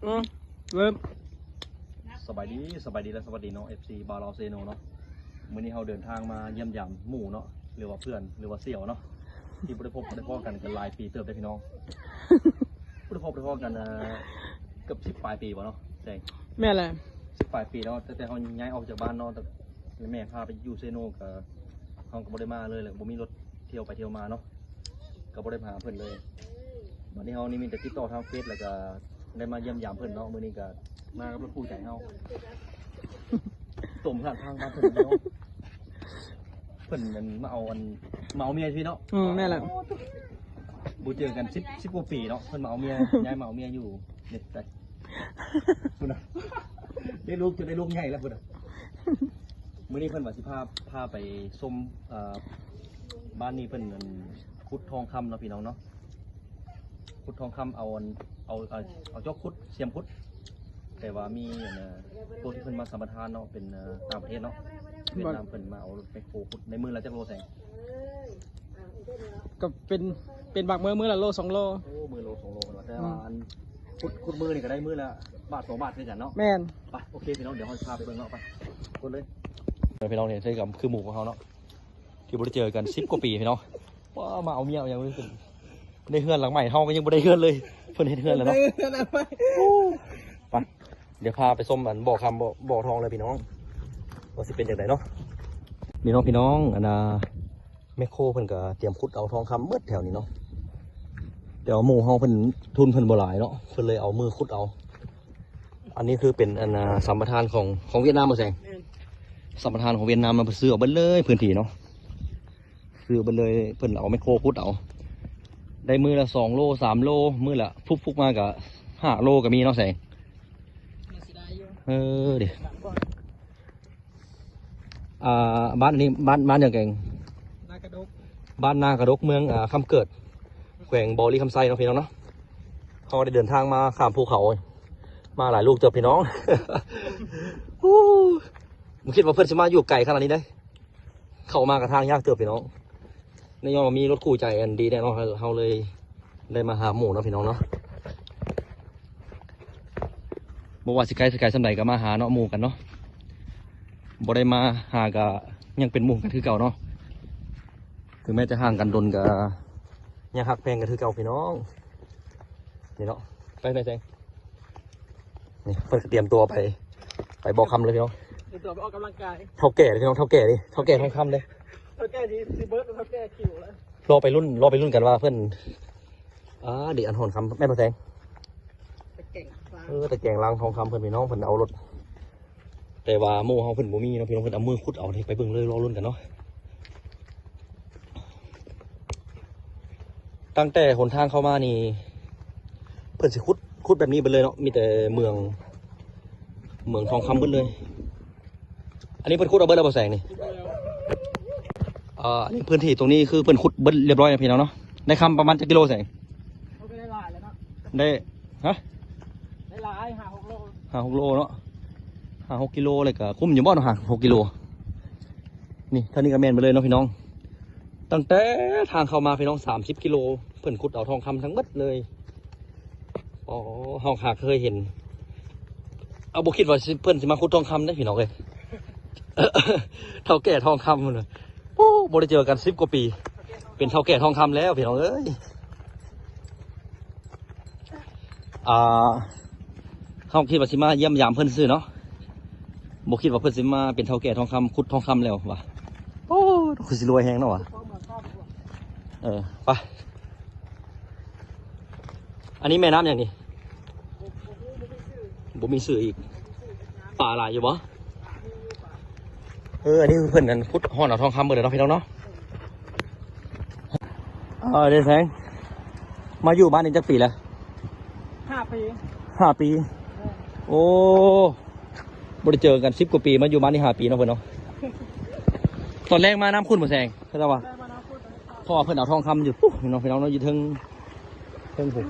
ອືມ ເລີ່ມ. ສະບາຍດີ ສະບາຍດີ ແລະ ສະຫວັດດີເນາະ ເອັຟຊີ ບ່າວລາວເຊໂນເນາະ. ມື້ນີ້ເຮົາເດີນທາງມາຢ້ຽມຢາມໝູ່ເນາະ ຫຼືວ່າເພື່ອນ ຫຼືວ່າສ່ຽວເນາະ ທີ່ບໍ່ໄດ້ພົບບໍ່ໄດ້ພໍ້ກັນ ກໍຫຼາຍປີເຕີບເດ້ພີ່ນ້ອງ. ບໍ່ໄດ້ພົບບໍ່ໄດ້ພໍ້ກັນ ເອີ ເກືອບສິບປາຍປີບໍ່ເນາະແຊງ? ແມ່ນແຫຼະ ສິບປາຍປີແລ້ວ ຕັ້ງແຕ່ເຮົາຍ້າຍອອກຈາກບ້ານເນາະ ແມ່ພາໄປຢູ່ເຊໂນ ກໍເຮົາກໍບໍ່ໄດ້ມາເລີຍ ແລ້ວກໍບໍ່ມີລົດ ທ່ຽວໄປທ່ຽວມາເນາະ ກໍບໍ່ໄດ້ມາຫາເພິ່ນເລີຍ. ບັດນີ້ເຮົານີ້ມີແຕ່ຕິດຕໍ່ທາງເຟສ ແລ້ວກໍໄດ້ມາຢ້ຽມຢາມເພິ່ນເນາະ. ມື້ນີ້ກໍມາກັບລົດຄູ່ໃຈເຮົາ ຕົມທາງ ທາງບ້ານເພິ່ນເນາະ ເພິ່ນນັ້ນມາເອົາອັນ ມາເອົາເມຍຢູ່ພີ້ເນາະ. ອືມ ແມ່ນແຫຼະ ບໍ່ເຈີກັນສິບ ສິບກວ່າປີເນາະ ເພິ່ນມາເອົາເມຍ ຍ້າຍມາເອົາເມຍຢູ່ນີ້ ໄດ້ລູກ ໄດ້ລູກໃຫຍ່ແລ້ວພຸ້ນນະ. ມື້ນີ້ເພິ່ນວ່າຊິພາ ພາໄປຊົມ ເອີ ບ້ານນີ້ເພິ່ນ ອັນ ຂຸດທອງຄຳເນາະ ພີ່ນ້ອງເນາະ. ຂຸດທອງຄຳ ເອົາອັນ ເອົາ ເອົາ ເອົາຈອກຂຸດ ສຽມຂຸດ ແຕ່ວ່າມີອັນ ພວກທີ່ເພິ່ນມາສຳປະທານເນາະ ເປັນ ເອີ ຕ່າງປະເທດເນາະ ຫວຽດນາມ ເພິ່ນມາເອົາລົດແບັກໂຮຂຸດ. ໃນມື້ລະຈັກໂລແຊງ? ກໍເປັນ ເປັນບາງມື້ ມື້ລະໂລສອງໂລ. ໂອ້ ມື້ໂລສອງໂລເນາະ ແຕ່ວ່າ ອືມ ອັນ ຂຸດ ຂຸດມື້ນີ້ກໍໄດ້ມື້ລະບາດສອງບາດຄືກັນເນາະ. ແມ່ນ ໄປ ໂອເຄ ພີ່ນ້ອງ ດຽວເຮົາຊິພາໄປເບິ່ງເນາະ ໄປ ກົດເລີຍ. ເອີ ພີ່ນ້ອງ ນີ້ຄືໝູ່ຂອງເຮົາເນາະ ທີ່ບໍ່ໄດ້ເຈີກັນສິບກວ່າປີພີ່ນ້ອງ. ວ້າ ມາເອົາເມຍເອົາຫຍັງ ໃນເຮືອນຫຼັງໃໝ່ ເຮົາກໍຍັງບໍ່ໄດ້ເຮືອນເລີຍ ເພິ່ນເຮັດເຮືອນແລ້ວເນາະ. ໄດ້ເຮືອນຫຼັງໃໝ່ ໄປ ດຽວພາໄປຊົມອັນບໍ່ຄຳບໍ່ ບໍ່ທອງເລີຍພີ່ນ້ອງ ວ່າຊິເປັນຈັ່ງໃດເນາະ. ນີ້ເນາະພີ່ນ້ອງ ອັນນ່າ ແມັກໂຄເພິ່ນກໍຕຽມຂຸດເອົາທອງຄຳໝົດແຖວນີ້ເນາະ ແຕ່ວ່າໝູ່ເຮົາເພິ່ນ ທຶນເພິ່ນບໍ່ຫຼາຍເນາະ ເພິ່ນເລີຍເອົາມືຂຸດເອົາ. ອັນນີ້ຄືເປັນອັນ ສຳປະທານຂອງ ຂອງຫວຽດນາມບໍ່ແຊງ? ແມ່ນ ສຳປະທານຂອງຫວຽດນາມ ເພິ່ນຊື້ເອົາເບິດເລີຍພື້ນທີ່ເນາະ ຊື້ເບິດເລີຍ. ເພິ່ນເອົາແມັກໂຄຂຸດເອົາ ໄດ້ມື້ລະສອງໂລ ສາມໂລ ມື້ລະ ຟຸກໆ ມາກໍຫ້າໂລກໍມີເນາະແຊງ. ເອີ ເດ້ ອ່າ ບ້ານນີ້ ບ້ານ ບ້ານຫຍັງແກງ? ນາກະດົກ ບ້ານນາກະດົກ ເມືອງ ອ່າ ຄຳເກີດ ແຂວງບໍລິຄຳໄຊເນາະ ພີ່ນ້ອງເນາະ. ເຮົາໄດ້ເດີນທາງມາຂ້າມພູເຂົາ ມາຫຼາຍລູກເຕີບພີ່ນ້ອງ. ຮູ້ ບໍ່ຄິດວ່າເພິ່ນຊິມາຢູ່ໄກຂະໜາດນີ້ເດ້. ເຂົ້າມາກໍທາງຍາກເຕີບພີ່ນ້ອງ ໃນຍ້ອນວ່າມີລົດຄູ່ໃຈອັນດີແນ່ເນາະ ເຮົາເລີຍໄດ້ມາຫາໝູ່ເນາະ ພີ່ນ້ອງເນາະ. ບໍ່ວ່າຊິໄກ ຊິໄກສ່ຳໃດກໍມາຫາເນາະ ໝູ່ກັນເນາະ. ບໍ່ໄດ້ມາຫາກໍຍັງເປັນໝູ່ກັນຄືເກົ່າເນາະ ເຖິງແມ້ຈະຫ່າງກັນດົນກໍຍັງຮັກແພງກັນຄືເກົ່າພີ່ນ້ອງ. ນີ້ເນາະ ໄປ ໄປແຊງ. ນີ້ເພິ່ນກໍຕຽມຕົວໄປ ໄປບໍ່ຄຳເລີຍພີ່ນ້ອງ. ຕຽມຕົວໄປອອກກຳລັງກາຍ. ເຖົ້າແກ່ເດ້ພີ່ນ້ອງ ເຖົ້າແກ່ເດ້ ເຖົ້າແກ່ທອງຄຳເດ້. ເຖົ້າແກ່ຊິ ຊິເບິດ ເຖົ້າແກ່ຄິວແລ້ວ. ລໍໄປລຸ້ນ ລໍໄປລຸ້ນກັນວ່າເພິ່ນ ອ່າ ເດ ອັນທອງຄຳແມ່ນບໍ່ແຊງ? ຕະແກງລາງ ເອີ ຕະແກງລາງທອງຄຳເພິ່ນພີ່ນ້ອງ ເພິ່ນເອົາລົດ ແຕ່ວ່າໝູ່ເຮົາເພິ່ນບໍ່ມີເນາະ ພີ່ນ້ອງ ເພິ່ນເອົາມືຂຸດເອົາ. ໄປເບິ່ງເລີຍ ລໍລຸ້ນກັນເນາະ. ຕັ້ງແຕ່ຫົນທາງເຂົ້າມານີ້ ເພິ່ນຊິຂຸດ ຂຸດແບບນີ້ເບິດເລີຍເນາະ ມີແຕ່ເມືອງ ເມືອງທອງຄຳເບິດເລີຍ. ອັນນີ້ເພິ່ນຂຸດເອົາເບິດແລ້ວບໍ່ແຊງນີ້? ເອີ ອັນນີ້ພື້ນທີ່ຕົງນີ້ຄືເພິ່ນຂຸດເບິດລຽບຮ້ອຍແລ້ວພີ່ນ້ອງເນາະ. ໄດ້ຄຳປະມານຈັກກິໂລແຊງ? ໂອ້ ກໍໄດ້ຫຼາຍແລ້ວເນາະ ໄດ້ ຮະ? ໄດ້ຫຼາຍ ຫ້າຫົກໂລ ຫ້າຫົກໂລເນາະ ຫ້າຫົກກິໂລ ແລ້ວກໍຄຸ້ມຢູ່ບໍ່ເນາະ ຫ້າຫົກກິໂລ. ນີ້ ທາງນີ້ກໍແມ່ນເບິດເລີຍເນາະພີ່ນ້ອງ. ຕັ້ງແຕ່ທາງເຂົ້າມາພີ່ນ້ອງ ສາມສິບກິໂລ ເພິ່ນຂຸດເອົາທອງຄຳທັງເບິດເລີຍ. ອໍ ເຮົາຫາເຄີຍເຫັນ ເອົາ ບໍ່ຄິດວ່າຊິ ເພິ່ນຊິມາຂຸດທອງຄຳເດ້ພີ່ນ້ອງເອີຍ. ເຖົ້າແກ່ທອງຄຳພຸ້ນນະ. ໂອ້ ບໍ່ໄດ້ເຈີກັນສິບກວ່າປີ ເປັນເຖົ້າແກ່ທອງຄຳແລ້ວພີ່ນ້ອງເອີຍ. ອ່າ ເຮົາຄິດວ່າຊິມາຢ້ຽມຢາມເພິ່ນຊື່ເນາະ ບໍ່ຄິດວ່າເພິ່ນຊິມາເປັນເຖົ້າແກ່ທອງຄຳ ຂຸດທອງຄຳແລ້ວວ່າ. ໂອ້ ຄືຊິລວຍແຮງເນາະວ່າ. ເອີ ໄປ. ອັນນີ້ແມ່ນ້ຳຫຍັງນີ້? ບໍ່ມີຊື່ອີກ. ປາຫຼາຍຢູ່ບໍ່? ເອີ ອັນນີ້ເພິ່ນ ອັນ ຂຸດຮ່ອນເອົາທອງຄຳເບິດແລ້ວເນາະ ພີ່ນ້ອງເນາະ. ເອີ ເດແຊງ ມາຢູ່ບ້ານນີ້ຈັກປີແລ້ວ? ຫ້າປີ ຫ້າປີ. ເອີ ໂອ້ ບໍ່ໄດ້ເຈີກັນສິບກວ່າປີ ມາຢູ່ບ້ານນີ້ຫ້າປີເນາະເພິ່ນເນາະ. ຕອນແລກມານ້ຳຂຸ້ນບໍ່ແຊງ? ເຂົາເຈົ້າວ່າ ເພາະວ່າເພິ່ນເອົາທອງຄຳຢູ່ພຸ້ນເນາະ ພີ່ນ້ອງເນາະ ຢູ່ເທິງ ເທິງພຸ້ນ.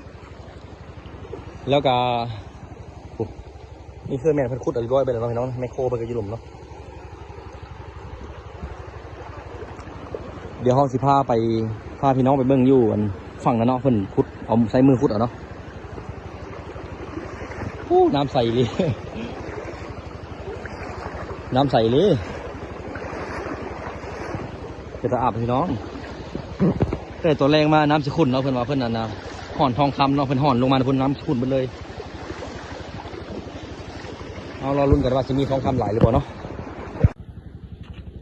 ແລ້ວກະ ນີ້ຄືແມ່ນເພິ່ນຂຸດເອົາຮຽບຮ້ອຍໄປແລ້ວເນາະ ພີ່ນ້ອງ. ແມັກໂຄເພິ່ນກໍຢູ່ລຸ່ມເນາະ. ດຽວເຮົາຊິພາໄປ ພາພີ່ນ້ອງໄປເບິ່ງຢູ່ອັນຝັ່ງນັ້ນເນາະ ເພິ່ນຂຸດເອົາ ໃຊ້ມືຂຸດເອົາເນາະ. ໂອ້ ນ້ຳໃສອີ່ຫຼີ ນ້ຳໃສອີ່ຫຼີ ເປັນຕາອາບພີ່ນ້ອງ. ແຕ່ຕອນແລງມານ້ຳຊິຂຸ່ນເນາະ ເພິ່ນວ່າເພິ່ນອັນນ່າ ຮ່ອນທອງຄຳເນາະ ເພິ່ນຮ່ອນລົງມາພຸ້ນ ນ້ຳຂຸ່ນເບິດເລີຍ. ເຮົາລໍລຸ້ນກັນວ່າຊິມີທອງຄຳຫຼາຍຫຼືບໍ່ເນາະ.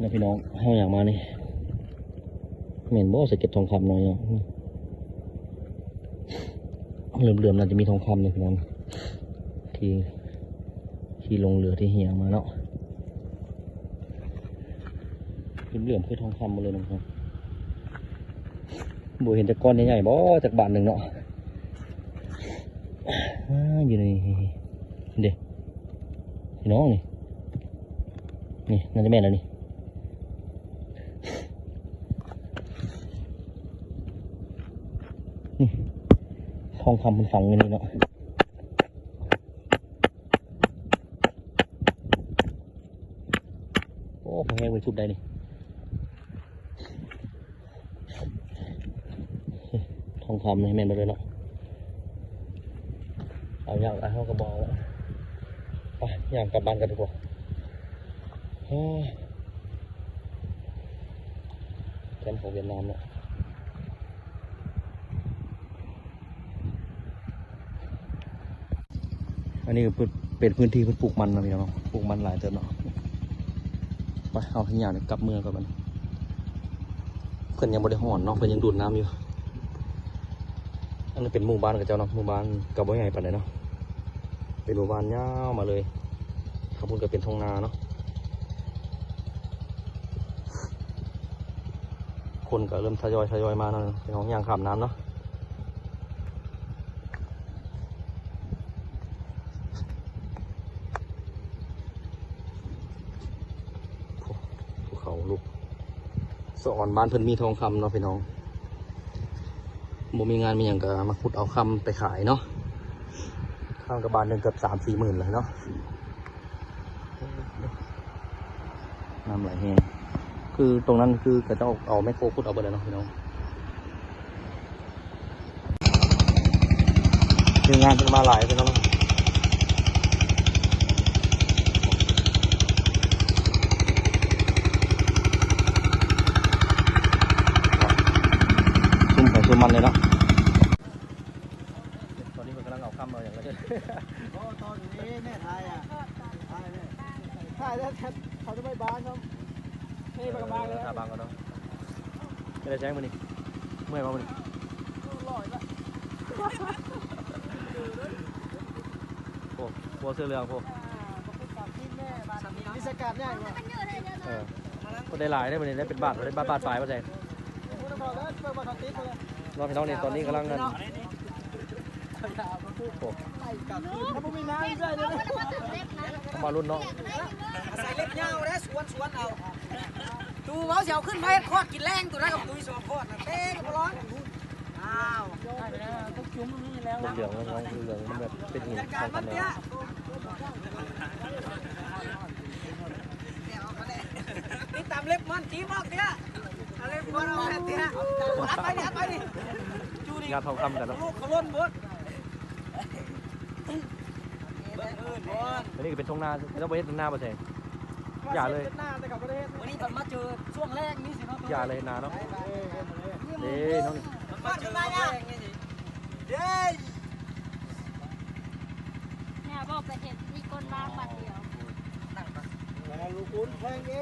ນະພີ່ນ້ອງ ເຮົາຫຍັງມານີ້ ແມ່ນບໍ່ ສະເກັດທອງຄຳນ້ອຍເນາະ. ເຫຼືອມໆ ໜ້າຈະມີທອງຄຳເດ້ພີ່ນ້ອງ ທີ່ ທີ່ລົງເຮືອທີ່ເຮືອມາເນາະ. ເຫຼືອມໆ ຄືທອງຄຳໝົດເລີຍນະພີ່ນ້ອງ. ບໍ່ເຫັນຈັກກ້ອນໃຫຍ່ໆ ບໍ່ ຈັກບາດໜຶ່ງເນາະ. ອ່າ ຢູ່ໃນນີ້ເດ້ ພີ່ນ້ອງນີ້ ນີ້ໜ້າຈະແມ່ນແລ້ວນີ້. ນີ້ ທອງຄຳມັນຝັງຢູ່ນີ້ເນາະ. ໂອ້ ພໍແຮງໄປສຸດໄດ້ນີ້. ທອງຄຳນີ້ແມ່ນເບິດເລີຍເນາະ. ເອົາຍາກ ເຮົາກໍບໍ່ເອົາລະ. ໄປ ຍ່າງກັບບ້ານກັນດີກວ່າ. ແຄມຂອງຫວຽດນາມເນາະ. ອັນນີ້ກໍເປັນພື້ນທີ່ເພິ່ນປູກມັນເນາະ ພີ່ນ້ອງເນາະ ປູກມັນຫຼາຍເຕີບເນາະ. ໄປ ເຮົາຍ່າງກັບເມືອກ່ອນບັດນີ້. ເພິ່ນຍັງບໍ່ໄດ້ຮ່ອນເນາະ ເພິ່ນຍັງດູດນ້ຳຢູ່. ອັນນີ້ເປັນໝູ່ບ້ານເຂົາເຈົ້າເນາະ ໝູ່ບ້ານກໍບໍ່ໃຫຍ່ປານໃດເນາະ ເປັນໝູ່ບ້ານຍາວມາເລີຍ. ຂ້າງພຸ້ນກໍເປັນທົ່ງນາເນາະ. ຄົນກໍເລີ່ມທະຍອຍ ທະຍອຍມາເນາະ ພີ່ນ້ອງ ຍ່າງຂ້າມນ້ຳເນາະ. ໂອ້ ພູເຂົາລຸກ ສະອອນບ້ານເພິ່ນມີທອງຄຳເນາະ ພີ່ນ້ອງ. ບໍ່ມີງານມີຫຍັງກໍມາຂຸດເອົາຄຳໄປຂາຍເນາະ. ຄຳກໍບາດໜຶ່ງເກືອບສາມສີ່ໝື່ນແລ້ວເນາະ. ນ້ຳໄຫຼແຮງ ຄືຕົງນັ້ນຄືເຂົາເຈົ້າເອົາແມັກໂຄຂຸດເອົາເບິດແລ້ວເນາະ ພີ່ນ້ອງ. ທີມງານເພິ່ນມາຫຼາຍ ພີ່ນ້ອງ. ຊຸ່ມໃຜຊຸ່ມມັນເລີຍເນາະ. ຕອນນີ້ເພິ່ນກຳລັງເອົາຄຳເອົາຫຍັງກັນຢູ່. ໂອ້ ຕອນນີ້ແມ່ຖ່າຍອ່ະ ຖ່າຍແມ່ ຖ່າຍແລ້ວ ເຂົາຈະໄປບ້ານເນາະ. ເອີ ເອີ ເອີ ຖ້າບາງກ່ອນເນາະ. ເປັນໄດແຊງມື້ນີ້ ເມື່ອຍບໍ່ມື້ນີ້? ໂອ້ ໂອ້ ເສື້ອເຫຼືອງ ໂອ້ ວິຊາການໃຫຍ່ບໍ່? ເອີ ບໍ່ໄດ້ຫຼາຍເດ້ມື້ນີ້ ໄດ້ເປັນບາດ ໄດ້ບາດ ບາດປາຍບໍ່ແຊງ. ລອງພີ່ນ້ອງນີ້ ຕອນນີ້ກຳລັງ ໂອ້ ເອົາມາລຸ້ນເນາະ ອາໄສເລັບຍາວເດ້ ສວນ ສວນເອົາ. ຕູເວົ້າຊິເອົາຂຶ້ນມາເຮັດຄອດກິນແລງ ຕູນັ້ນກັບຕຸ້ຍສອງຄອດນະ ເຕະກໍບໍ່ລອດ. ອ້າວ ເຫຼືອງ ເຫຼືອງ ເຫຼືອງມັນແບບເປັນຫີນ ຈັດການມັນເຕະ ຕິດຕາມເລັບມັນ ຕີມັນເຕະ ເອົາເລັບມັນອອກແທ້ເຕະ. ອັດໄປນີ້ ອັດໄປນີ້ ຈູນີ້ ຍາດທອງຄຳກັນເນາະ ລູກເຂົາລົ້ນເບິດ. ເບິ່ງອື່ນບໍ່ ອັນນີ້ກໍເປັນທົ່ງນາ ເຂົາເຈົ້າບໍ່ເຮັດນາບໍ່ແຊງ. ຢ່າເລີຍ ມື້ນີ້ເພິ່ນມາເຈີຊ່ວງແລງນີ້ຊິເນາະ ຢ່າເລີຍນາເນາະ. ເດ້ນ້ອງນີ້ ເພິ່ນມາເຈີຊ່ວງແລງນີ້ຊິ ເດ້ ແມ່ບອກໄປເຮັດ ມີຄົນມາບາດດຽວ. ແມ່ລູກອຸ່ນແພງເດ້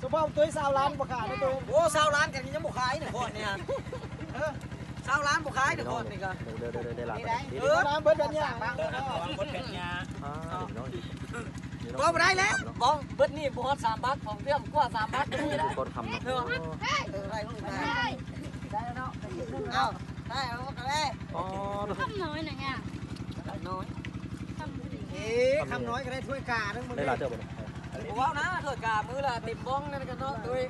ສະເພາະຕົວຊາວລ້ານບໍ່ຂາຍເດ້ຕົວ. ໂອ້ ຊາວລ້ານກັນຍັງບໍ່ຂາຍນີ້ ຄອດນີ້ ເອີ ຊາວລ້ານບໍ່ຂາຍເດ້ ຄອດນີ້ກໍ ເດີໆໆ ໄດ້ຫຼາຍ ເອີ ເບິດແບບນີ້ ເບິດແບບນີ້ ອ່າ ເວົ້າບໍ່ໄດ້ແລ້ວ ເວົ້າເບິດນີ້ບໍ່ຮອດສາມບາດ ຂອງເພີ່ມກວ່າສາມບາດ ເບິດນີ້ແຫຼະ ກ່ອນຄ່ຳເນາະ. ເອີ ໄດ້ ໄດ້ ໄດ້ແລ້ວເນາະ ເອົາ ໄດ້ ເອົາກໍໄດ້. ອໍ ຄຳນ້ອຍນະຍາ ຄຳນ້ອຍ ຄຳ ເອີ ຄຳນ້ອຍກໍໄດ້ຖ້ວຍກາໜຶ່ງ ໄດ້ຫຼາຍເຕີບບໍ່? ບໍ່ເວົ້ານະ ຖ້ວຍກາມື້ລະເຕັມບ້ອງນັ້ນກໍເນາະ ໂດຍ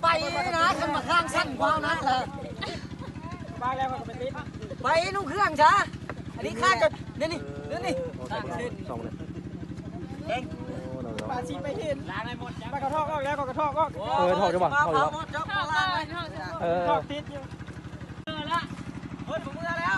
ໄປນະ ຄັນມາຂ້າງຊັ້ນ ເວົ້ານະລະ ໄປນຸ່ງເຄື່ອງຊະ ອັນນີ້ຂ້າຈະ ນີ້ ນີ້ ນີ້ ສອງ ປາຊິໄປເຫັນ ປາກະທອກອອກແລ້ວ ກະທອກອອກ ເອີ ທອກຢູ່ບໍ່ ທອກຢູ່ບໍ່ ເອີ ທອກຕິດຢູ່. ເອີ ລະ ເບິດ ເມືອແລ້ວ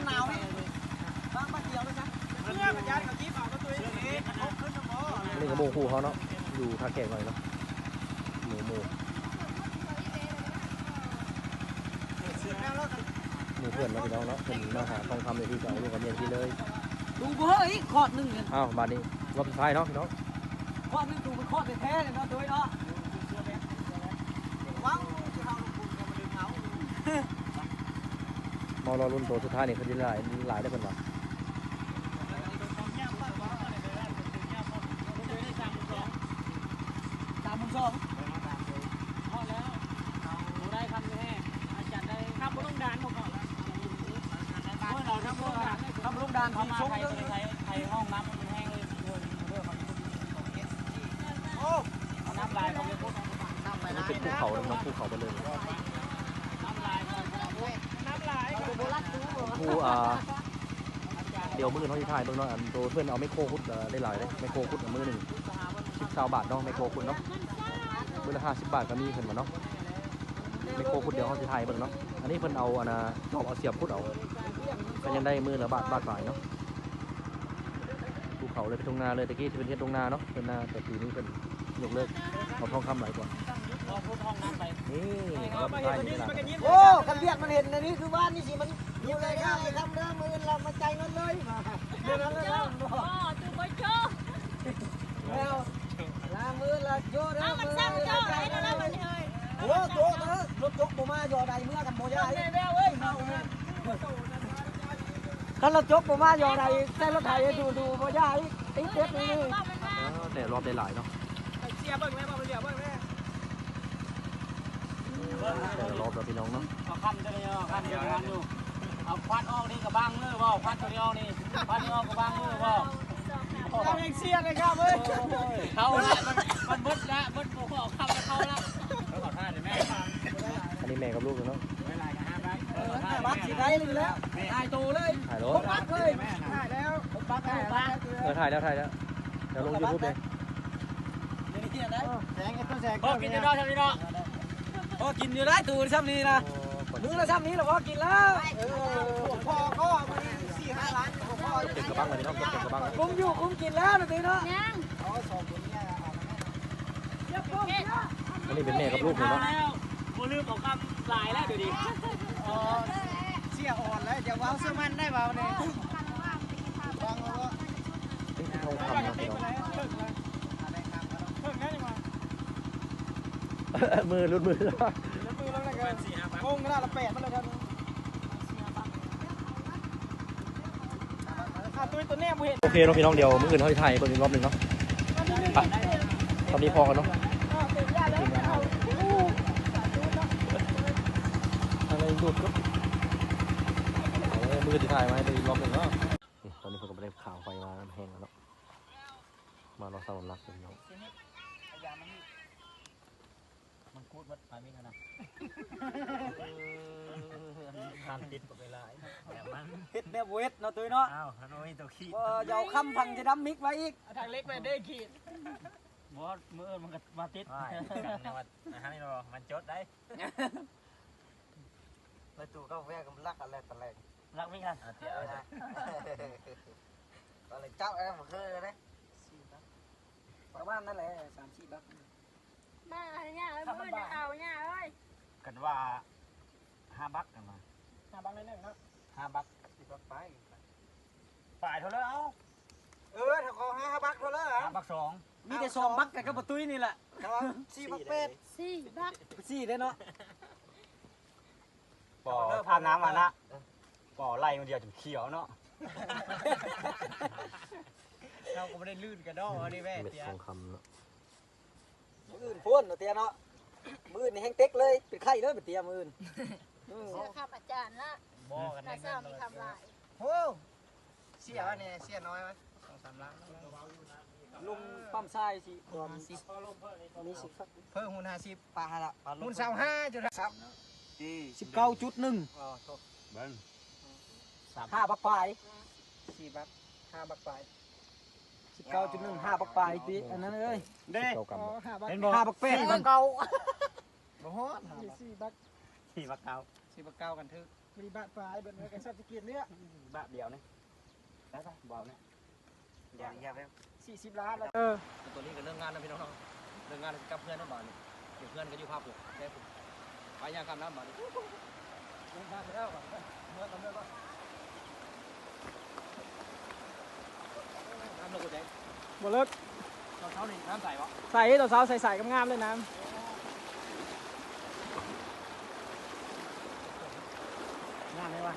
ມັນໜາວແຮງ ວາງບາດດຽວເລີຍຊະ ເມື່ອບັນຍາດເຂົາຈິບເອົາຕົວເອງ ອັນນີ້ກໍໝູ່ຄູ່ເຮົາເນາະ ຢູ່ທ່າແຂກໜ້ອຍເນາະ ໝູ່ ໝູ່ ໝູ່ເພື່ອນເນາະພີ່ນ້ອງເນາະ ເພິ່ນມາຫາທອງຄຳຢູ່ທີ່ ກໍເອົາລູກເອົາເມຍທີ່ເລີຍ ດູບໍ່ເຮີ້ຍ ອີກຄອດໜຶ່ງນີ້ ອ້າວ ບາດນີ້ລອບສຸດທ້າຍເນາະພີ່ນ້ອງ ຄອດໜຶ່ງ ດູມັນຄອດແທ້ໆເນາະ ໂດຍເນາະ ເວົ້າ ມາລໍລຸ້ນໂຕສຸດທ້າຍນີ້ ເພິ່ນຊິໄດ້ຫຼາຍ ຫຼາຍເດ້ເພິ່ນວ່າ ສາມໝື່ນສອງ ເຮົາະແລ້ວ ບໍ່ໄດ້ຄຳແທ້ ອາຈານໄດ້ ຄຳບໍ່ລົງດານ ພວກເຮົາ ເຮົາທຳບໍ່ລົງດານ ທຳບໍ່ລົງດານ ເຂົາມາໄທ ໄທຫ້ອງນ້ຳມັນແຫ້ງເລີຍ ເດີ ເຂົາ ໂອ້ ເອົານ້ຳລາຍເຂົາໄປພຸ້ນ ນີ້ເປັນພູເຂົາເນາະ ພູເຂົາເບິດເລີຍ ນ້ຳລາຍເຂົາ ນ້ຳລາຍເຂົາ ຜູ້ ອ່າ ດຽວມື້ອື່ນເຮົາຊິຖ່າຍເບິ່ງເນາະ ອັນໂຕເພິ່ນເອົາແມັກໂຄຂຸດ ເອີ ໄດ້ຫຼາຍເດ້ ແມັກໂຄຂຸດມື້ໜຶ່ງ ສິບ ຊາວບາດເນາະ ແມັກໂຄຂຸດເນາະ ມື້ລະຫ້າສິບບາດກໍມີເພິ່ນວ່າເນາະ ແມັກໂຄຂຸດ ດຽວເຮົາຊິຖ່າຍເບິ່ງເນາະ ອັນນີ້ເພິ່ນເອົາ ອັນນ່າ ຈອບເອົາສຽມຂຸດເອົາ ກໍຍັງໄດ້ມື້ລະບາດ ບາດປາຍເນາະ. ພູເຂົາເລີຍ ເປັນທົ່ງນາເລີຍ ແຕ່ກີ້ຊິເປັນເຮັດທົ່ງນາເນາະ ເຮັດນາ ແຕ່ປີນີ້ເພິ່ນຍົກເລີກ ເອົາທອງຄຳຫຼາຍກວ່າ ນີ້ ໂອ້ ຄັນວຽກມັນເຫັນອັນນີ້ຄືວານນີ້ຊິ ມັນຢູ່ໄດ້ຫຼາຍຄຳເດີ ມື້ອື່ນລະມາຈ່າຍເງິນເລີຍ ເດີນັ້ນແລ້ວ ອໍ ຕູບໍ່ໂຈ ແລ້ວລະມື້ອື່ນລະໂຈເດີ ມື້ອື່ນລະຈ່າຍເງິນເລີຍ ໂອ້ ໂຈເດີ ລົດຈົກບໍ່ມາຢໍໃດເມືອກັນບໍ່ຢາຍ ແລ້ວເອີຍ ຄັນລົດຈົກບໍ່ມາຢໍໃດ ໃສ່ລົດໄຖດູໆ ບໍ່ຢາຍ ຕິດເດັດນີ້ ເອີ ແຕ່ລອບໄດ້ຫຼາຍເນາະ ເສຍເບິ່ງແມ່ ບໍ່ໄປຫຼຽວເບິ່ງແມ່ ແຕ່ລອບແລ້ວພີ່ນ້ອງເນາະ ເອົາຄຳເດີ ເອົາຄຳເດີ ເອົາຄວັນອອກນີ້ກໍບາງມື້ບໍ່ ຄວັນຕົວນີ້ອອກນີ້ ຄວັນນີ້ອອກກໍບາງມື້ບໍ່ ເອົາເອງເສຍເລີຍຄັບເອີຍ ເຂົາລະ ມັນ ມັນເບິດລະ ເບິດບໍ່ພໍເອົາຄຳແລ້ວເຂົາລະ ເຂົາຖ່າຍໄດ້ແມ່ ອັນນີ້ແມ່ກັບລູກເນາະ ເອີ ຫ້າບາດຊິໄດ້ຢູ່ແລ້ວ ຖ່າຍໂຕເລີຍ ຖ່າຍໂລດ ຫົກບາດເລີຍ ຖ່າຍແລ້ວ ຫົກບາດ ເອີ ຖ່າຍແລ້ວ ຖ່າຍແລ້ວ ດຽວລົງຢູທູບເດ້ ແສງເຮັດຕົວແສງ ພໍກິນຢູ່ເນາະ ຊ່ຳນີ້ເນາະ ພໍກິນຢູ່ໄດ໋ ຕູຊ່ຳນີ້ນະ ໂອ້ ມື້ລະຊ່ຳນີ້ລະພໍກິນແລ້ວ ເອີ ພໍກໍມື້ນີ້ສີ່ຫ້າລ້ານ ເຕັມກະບັງເລີຍເນາະ ເຕັມກະບັງ ກຸມຢູ່ກຸມກິນແລ້ວນະຕີເນາະ ຍັງ ເອົາສອງຄົນນີ້ ອັນນີ້ເປັນແມ່ກັບລູກເນາະ ບໍ່ລືມເອົາຄຳຫຼາຍແລ້ວດຽວນີ້ ເອີ ເສຍອ່ອນແລ້ວ ຢ່າເວົ້າຊື່ມັນໄດ້ເວົ້ານີ້ ເປັນທອງຄຳເນາະ ມືຫຼຸດມື ງງຂະໜາດລະແປດມັນລະ ໂອເຄເນາະພີ່ນ້ອງ ດຽວມື້ອື່ນເຮົາຊິຖ່າຍໃຫ້ເບິ່ງອີກລອບໜຶ່ງເນາະ ໄປ ຕອນນີ້ພໍກັນເນາະ ທາງໃນດູດເນາະ ເອີ ມື້ອື່ນຊິຖ່າຍມາໃຫ້ເບິ່ງອີກລອບໜຶ່ງເນາະ ນີ້ ຕອນນີ້ເພິ່ນກໍບໍ່ໄດ້ຂາງໄຟມາ ແຫ້ງແລ້ວເນາະ. ມາເນາະ ສຳລັບລັກເນາະ ມັນກູດໝົດ ປາມິນຫັ້ນນະ ເອີ ຄັນຕິດບັກຫຼາຍ ແບບມັນ ເຮັດແນວບໍ່ເຮັດເນາະ ຕຸ້ຍເນາະ ອ້າວ ມັນບໍ່ມີຕົວຂີດ ບໍ່ ຢ່າເອົາຄຳພັງຈະດຳມິກໄວ້ອີກ ເອົາທາງເຫຼັກໄວ້ເດ້ຂີດ ບໍ່ ມື້ອື່ນມັນກໍມາຕິດ ອ້າຍ ອັນນີ້ເນາະ ມັນຈົດໄດ້ ໄປຕູ້ເຂົ້າແຟກັບລັກອັນແລກຕະແລງ ລັກມີກັນ ອາ ເຈົ້າ ເອົາເລີຍ ເຈົ້າ ເອີ ບໍ່ເຄີຍເດ້ ປະມານນັ້ນແຫຼະ ສາມສີ່ບັກ ມາຫາຍ່າເອີຍ ມື້ນີ້ເອົາຍ່າເອີຍ ກັນວ່າຫ້າບັກກັນວ່າ ຫ້າບັກໜ້ອຍໜຶ່ງເນາະ ຫ້າບັກ ສິບບັກປາຍ ປາຍເທົ່າເລີເອົາ ເອີ ຖ້າຂໍຫ້າບັກເທົ່າເລີເອົາ ຫ້າບັກສອງ ມີແຕ່ສອງບັກກັນກັບປະຕຸ້ຍນີ້ແຫຼະ ແຕ່ວ່າສີ່ບັກແປດ ສີ່ບັກ ສີ່ເດ້ເນາະ ບໍ່ ຖ້ານ້ຳຫັ້ນນະ ບໍ່ໄລ່ມື້ດຽວຈົນຂຽວເນາະ ເຮົາກໍບໍ່ໄດ້ລື່ນກະດໍ້ເດ້ແວ່ ເມັດທອງຄຳເນາະ ມື້ອື່ນພຸ້ນເນາະເຕຍເນາະ ມື້ອື່ນນີ້ແຮງເຕັກເລີຍ ເປັນໄຂ້ເລີຍບາດເຕຍມື້ອື່ນ ເຊື່ອຄຳອາຈານລະ ບໍ່ກັນ ຕາເຊົ້າມີຄຳຫຼາຍ ໂອ້ ເສຍວະນີ້ ເສຍນ້ອຍວະ ສອງສາມລ້ານ ລົງປ້ຳຊາຍຊິ ຫ້າສິບ ມີສິບ ເພີ່ມຫຸ້ນຫ້າສິບ ປະຫັ້ນລະ ຫຸ້ນຊາວຫ້າຈຸດຫ້າ ສິບເກົ້າຈຸດໜຶ່ງ ເບິ່ງ ຫ້າບັກປາຍ ສີ່ບັກ ຫ້າບັກປາຍ ສິບເກົ້າຈຸດໜຶ່ງ ຫ້າບັກປາຍຕິ ອັນນັ້ນເອີຍ ເດ້ ເຫັນບໍ່ ຫ້າບັກແປດ ສີ່ບັກເກົ້າ ບໍ່ຮອດ ສີ່ບັກ ສີ່ບັກເກົ້າ ສີ່ບັກເກົ້າກັນຖືກ ມີບາດປາຍ ເບິ່ງເອີຍ ກັນຊັບສະກິນເດ້ ບາດດຽວນີ້ ໄດ້ປະ ບໍ່ເອົານີ້ ຢ່າ ຢ່າໄປ ສີ່ສິບລ້ານແລ້ວ ເອີ ແຕ່ຕອນນີ້ກໍເລີກງານແລ້ວພີ່ນ້ອງເນາະ ເລີກງານແລ້ວຊິກັບເຮືອນແລ້ວບາດນີ້ ຢູ່ເຮືອນກໍຢູ່ພາກພຸ້ນ ໄດ້ພຸ້ນ ໄປຍ່າງຂ້າມນ້ຳບາດນີ້ ເດີນທາງໄປແລ້ວ ເມືອກ່ອນ ເມືອກ່ອນ ນ້ຳເລິກບໍ່ແຈງ ບໍ່ເລິກ ຕອນເຊົ້ານີ້ນ້ຳໃສບໍ່ ໃສ ຕອນເຊົ້າໃສໆ ງາມໆ ເລີຍນ້ຳ ງາມເລີຍວ່າ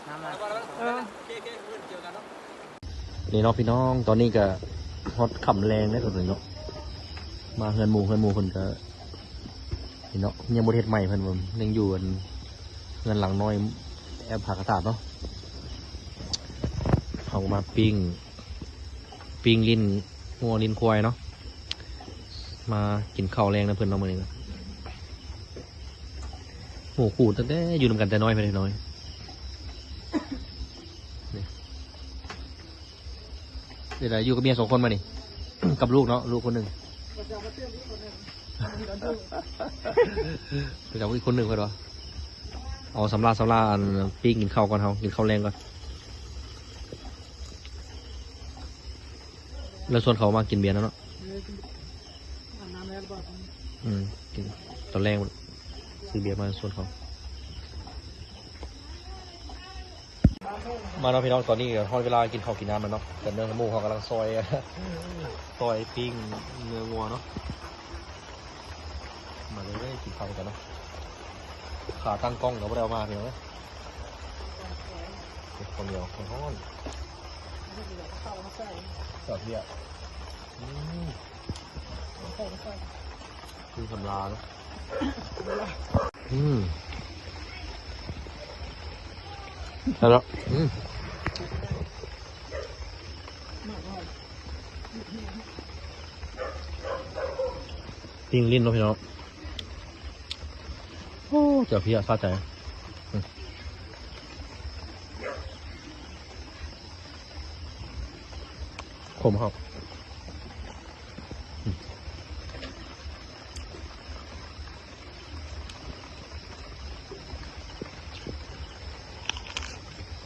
ນ້ຳຫຼາຍ ເອີ ໂອເຄໆ ມື້ອື່ນເຈີກັນເນາະ ນີ້ເນາະພີ່ນ້ອງ ຕອນນີ້ກໍຮອດຄ່ຳແລງແລ້ວຕອນນີ້ເນາະ ມາເຮືອນໝູ່ ເຮືອນໝູ່ເພິ່ນກໍ ນີ້ເນາະ ຍັງບໍ່ໄດ້ເຮັດໃໝ່ ເພິ່ນວ່າຍັງຢູ່ອັນເຮືອນຫຼັງນ້ອຍ ແອບຜາກະຕາດເນາະ ເຮົາມາປີ້ງ ປີ້ງລີ້ນງົວລີ້ນຄວາຍເນາະ ມາກິນເຂົ້າແລງນຳເພິ່ນເນາະ ມື້ນີ້ ໝູ່ຄູ່ຕັ້ງແຕ່ຢູ່ນຳກັນແຕ່ນ້ອຍ ເພິ່ນນ້ອຍ ນີ້ ເດ ຢູ່ກັບເມຍສອງຄົນມານີ້ ກັບລູກເນາະ ລູກຄົນໜຶ່ງ ໄປກັບອີກຄົນໜຶ່ງເພິ່ນວ່າ ເອົາສຳລາ ສຳລາ ອັນ ປີ້ງກິນເຂົ້າກ່ອນ ເຮົາກິນເຂົ້າແລງກ່ອນ ແລ້ວຊວນເຂົາມາກິນເບຍນຳເນາະ ອືມ ກິນຕອນແລງ ຊື້ເບຍມາຊວນເຂົາ ມາເນາະພີ່ນ້ອງ ຕອນນີ້ກໍຮອດເວລາກິນເຂົ້າກິນນ້ຳແລ້ວເນາະ ກັບເນື້ອໝູ່ເຮົາກຳລັງຊອຍ ຊອຍປີ້ງເນື້ອງົວເນາະ ມາເລີຍ ກິນເຂົ້ານຳກັນເນາະ ຂາຕັ້ງກ້ອງກໍບໍ່ໄດ້ເອົາມາພີ່ນ້ອງເອີຍ ເກັບເຂົ້າໜຽວຮ້ອນໆ ເຂົ້າມາໃສ່ ເຂົ້າເບຍ ອືມ ຄືສຳລາເນາະ ອືມ ແລ້ວເນາະ ອືມ ປີ້ງລີ້ນເນາະພີ່ນ້ອງ ໂອ້ ເຈົ້າເພຍສະໃຈ ອືມ ຂົມເຂົ້າ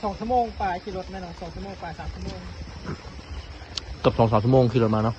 ສອງຊົ່ວໂມງປາຍຂີ່ລົດແມ່ນເນາະ ສອງຊົ່ວໂມງປາຍ ສາມຊົ່ວໂມງ ເກືອບສອງສາມຊົ່ວໂມງຂີ່ລົດມາເນາະ.